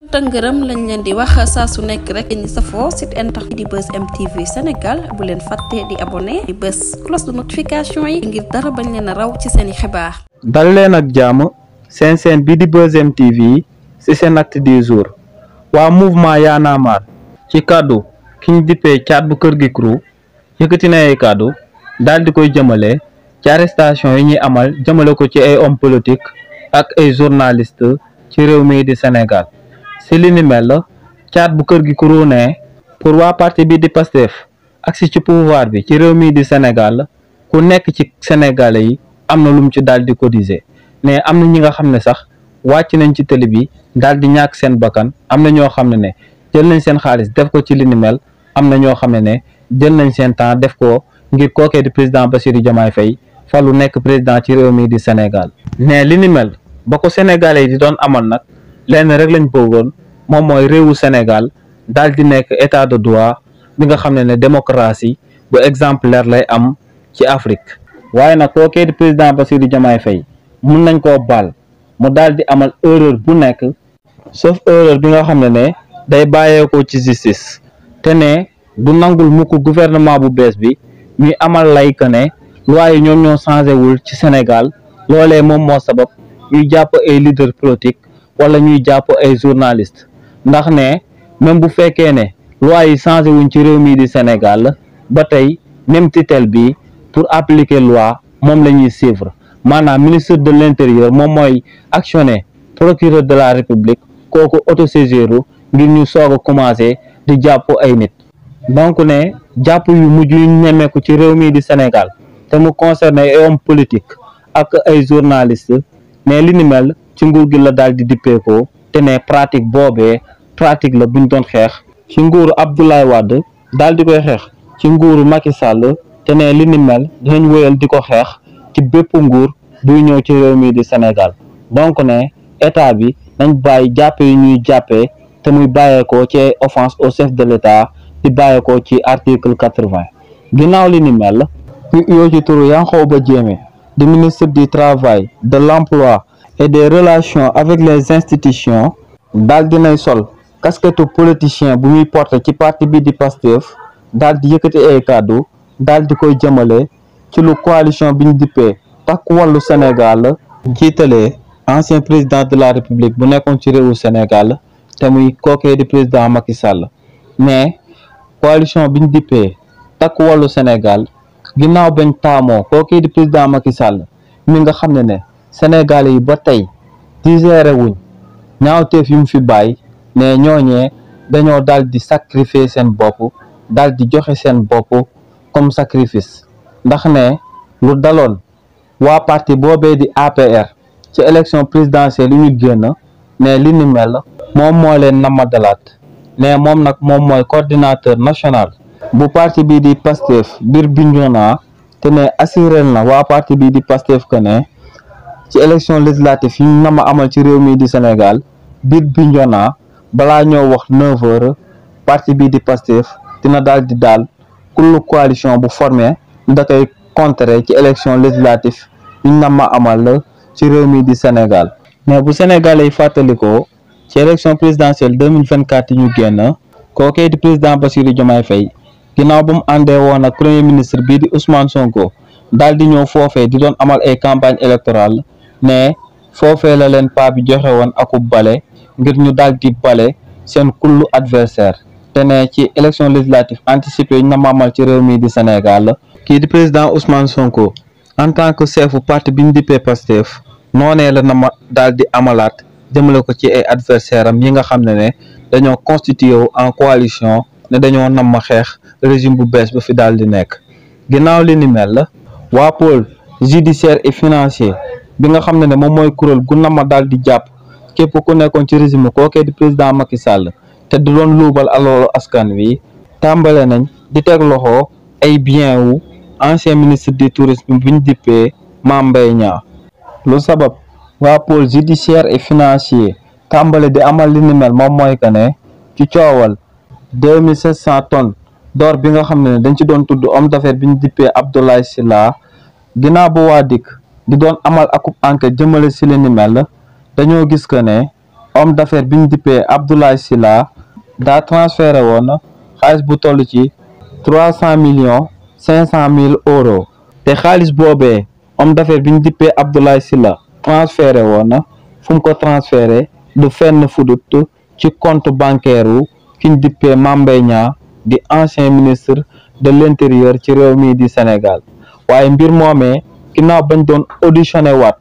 tëngërëm lañ leen di wax saa su nekk rek ñi safoo site internet di Buzz M TV Sénégal bu leen fàtte di abonné di bës cloche de notification yi ngir dara bañ leen a raw ci seeni xibaar. dal leen ak jàmm seen bi di Buzz M TV ci seen acte du jour waa mouvement Y'en a marre ci kàddu ki ñu dippee caat bu kër gi crew yëkkati na ay kàddu daal di koy jëmale ci arrestation yi ñuy amal jëmale ko ci ay hommes politiques ak ay journalistes ci réew mi di Sénégal. ci li ni mel caat bu kër gi crew ne pour waa parti bi di Pastef agsi ci pouvoir bi ci réew mi di Sénégal ku nekk ci Sénégalais yi am na lu mu ci daal di cotiser ne am na ñi nga xam ne sax wàcc nañ ci télé bi daal di ñàkk seen bakkan am na ñoo xam ne jël nañ seen xaalis def ko ci li ni mel am na ñoo xam ne jël nañ seen temps def ko ngir kookee di président Bassirou Diomaye Faye falu nekk président ci réew mi di Sénégal. ne li ni mel ba ko Sénégalais yi di doon amal nag lenn rek lañ bëggoon moom mooy réewu Sénégal daal di nekk état de droit bi nga xam ne démocratie bu exemplaire lay am ci Afrique. waaye nag kookee di président Bassirou Diomaye Faye mun nañ koo baal mu daal di amal erreur bu nekk sauf erreur bi nga xam ne day bàyyeekoo ci justice te ne du nangul mukk gouvernement bu bees bi ñuy amal lay que ne loi yi ñoom ñoo changé wul ci Sénégal loolee moom moo sabab ñuy jàpp ay leader politique wala ñuy jàpp ay journaliste ndax ne même bu fekkee ne loi yi changé wuñ ci réew mi di Sénégal ba tey même tutelle bi pour appliquer loi moom la ñuy suivre maanaam ministre de l'intérieur moom mooy actionner procureur de la république kooku autosaisiru ngir ñu soog a commencé di jàpp ay nit. donc ne jàpp yu mujj yu ñemeeku ci réew mi di Sénégal te mu concerné ay hommes politiques ak ay journalistes mais li ni mel ci nguur gi la daal di dippeekoo te ne pratique boobee pratique la buñ doon xeex ci nguuru Abdoulaye Wade daal di koy xeex ci nguuru Macky Sall te ne li ni mel dinañ wéyal di ko xeex ci bépp nguur buy ñëw ci réew mi di Sénégal. donc ne état bi nañ bàyyi jàppe yi ñuy jàppee te muy bàyyeekoo ci ay offense au chef de l'état di bàyyeekoo ci article 80. ginnaaw li ni mel ñu yoo ci turu Yankhoba Diémé di ministre du travail de l'emploi et des relations avec les institutions daal dinay sol casquette politicien bu muy porté ci parti bi di Pastef daal di yëkkati ay kàddu daal di koy jëmale ci lu coalition bi ñu dippee Takku Wallu Sénégal jiitalee ancien président de la république bu nekkoon ci réewu Sénégal te muy kookee di président Macky Sall. mais coalition bi ñu dippee Takku Wallu Sénégal ginnaaw bañ taamoo kookee di président Macky Sall mi nga xam ne Sénégalais yi ba tey digéré wuñ ñaawteef yu mu fi bàyyi ne ñooñee dañoo daal di sacrifier seen bopp daal di joxe seen bopp comme sacrifice ndax ne lu daloon waa parti boobee di APR ci élection présidentielle yu ñu génn ne li ni mel moom moo leen nama dalaat ne moom nag moom mooy coordinateur national bu parti bii di Pastef biir Bignona te ne assuré na waa parti bii di Pastef que ne ci élection législative yi ñu nama amal ci réew mi di Sénégal biir Bignona balaa ñoo wax 9h parti bii di Pastef dina daal di daal kullu coalition bu formé da koy contrer ci élection législative yi ñu nama amal ci réew mi di Sénégal. mais bu Sénégalais yi fàttalikoo ci élection présidentielle 2024 yi ñu génn kookee di président Bassirou Diomaye Faye ginnaaw bu mu àndee woon ak premier ministre bii di Ousmane Sonko daal di ñëw foofee di doon amal ay campagne électorale ne foofee la leen paa bi joxe woon akub bale ngir ñu daal di bale seen kullu adversaire te ne ci élection législative anticipée yi ñu na amal ci réew mi di Sénégal kii di président Ousmane Sonko en tant que chef parti bi ñu dippee Pastef noonee la na ma daal di amalaat jëmale ko ci ay adversaire am yi nga xam ne dañoo constitué wu en coalition ne dañoo nam ma xeex régime bu bees ba fi daal di nekk. ginnaaw li ni mel waa pôle judiciaire et financier bi nga xam ne moom mooy kuréel gu nama daal di jàpp képp ku nekkoon ci régime kookee di président Macky Sall te du doon luubal alalu askan wi tàmbale nañ di teg loxo ay bien wu ancien ministre du tourisme bi ñu dippee Mame Mbaye Niang. lu sabab waa pôle judiciaire et financier tàmbale di amal li ni mel moom mooy que ne ci coowal 2700 tonnes d'or bi nga xam ne dañ ci doon tudd homme d'affaires bi ñu dippee Abdoulaye Sylla ginnaaw bu waa dikk di doon amal akub enquête jëmale si li ni mel dañoo gis que ne homme d'affaires bi ñu dippee Abdoulaye Sylla daa transféré woon xaalis bu toll ci 300,500,000 euros te xaalis boobee homme d'affaires bi ñu dippee Abdoulaye Sylla transféré woon fu mu ko transféré du fenn fudut ci compte bancaire wu ki ñu dippee Mame Mbaye Niang di ancien ministre de l'intérieur ci réew mi di Sénégal waaye mbir moomee ginnaaw bañ doon auditionné waat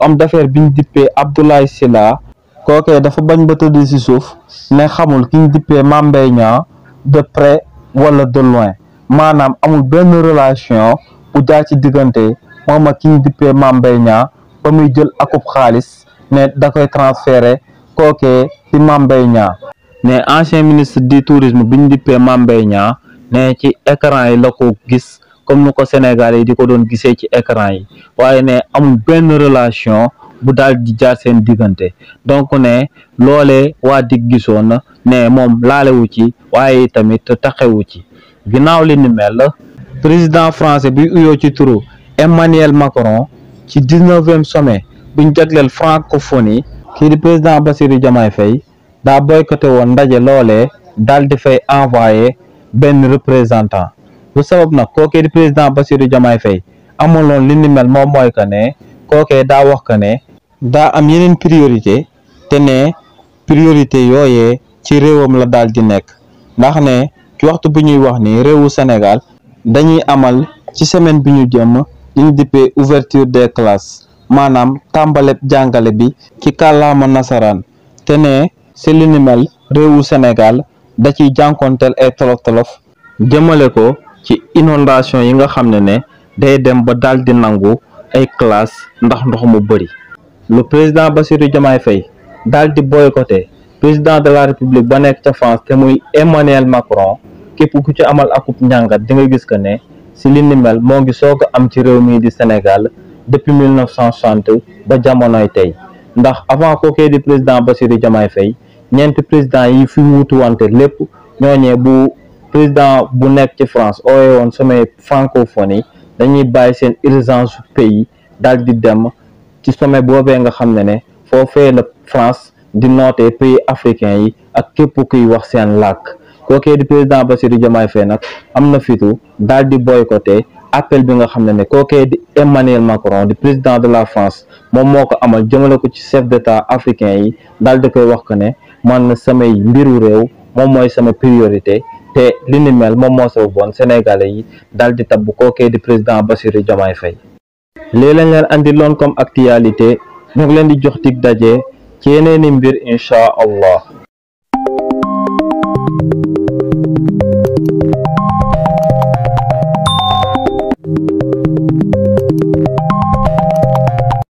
homme d'affaires bi ñu dippee Abdoulaye Sylla kookee dafa bañ ba tëdd ci suuf ne xamul ki ñu dippee Mame Mbaye Niang de près wala de loin maanaam amul benn relation bu jaar ci diggante moom ak ki ñu dippee Mame Mbaye Niang ba muy jël akub xaalis ne da koy transféré kookee ci Mame Mbaye Niang ne ancien ministre du tourisme bi ñu dippee Mame Mbaye Niang ne ci écran yi la ko gis comme ni ko Sénégal yi di ko doon gisee ci écran yi waaye ne amul benn relation bu daal di jaar seen diggante donc ne loolee waa dig gisoon ne moom laalewu ci waaye tamit taxewu ci ginnaaw li ni mel président français bi uyoo ci turu Emmanuel Macron ci 19e sommet buñ jagleel francophonie kii di président Bassirou Diomaye Faye daa boycotté woon ndaje loolee daal di fay envoyé benn représentant lu sabab nag kookee di président Bassirou Diomaye Faye amaloon li ni mel moom mooy que ne kookee daa wax que ne daa am yeneen priorité te ne priorité yooyee ci réewam la daal di nekk ndax ne ci waxtu bu ñuy wax ni réewu Sénégal dañuy amal ci semaine bi ñu jëm li ñu dippee ouverture des classes maanaam tàmbaleb jàngale bi ci kàllaama nasaraan te ne si li ni mel réewu Sénégal da ciy jànkonteel ay tolof-tolof jëmale ko ci inondation yi nga xam ne day dem ba daal di nangu ay classe ndax ndox mu bëri le président Bassirou Diomaye Faye daal di boycotté président de la république ba nekk ca France te muy Emmanuel Macron képp ku ci amal akub njàngat di nga gis que ne si li ni mel moo ngi soog a am ci réew mi di Sénégal depuis 1960 ba jamonoy tey ndax avant kookee di président Bassirou Diomaye Faye ñeenti président yi fi wuutu wante lépp ñooñee bu président bu nekk ci France ooye woon sommet francophonie dañuy bàyyi seen urgence pays daal di dem ci sommet boobee nga xam ne foofee la France di nootee pays africain yi ak képp kuy wax seen làkk kookee di président Bassirou Diomaye Faye nag am na fitu daal di boycotté appel bi nga xam ne kookee di Emmanuel Macron di président de la France moom moo ko amal jëmale ko ci chef d'état africain yi daal di koy wax que ne man samay mbiru réew moom mooy sama priorité te li ni mel moom moo sababoon sénégalais yi daal di tabb kookee di président Bassirou Diomaye Faye lii lañ leen andi loon comme actualité ñu ngi leen di jox dig daje ci yeneeni mbir incha allah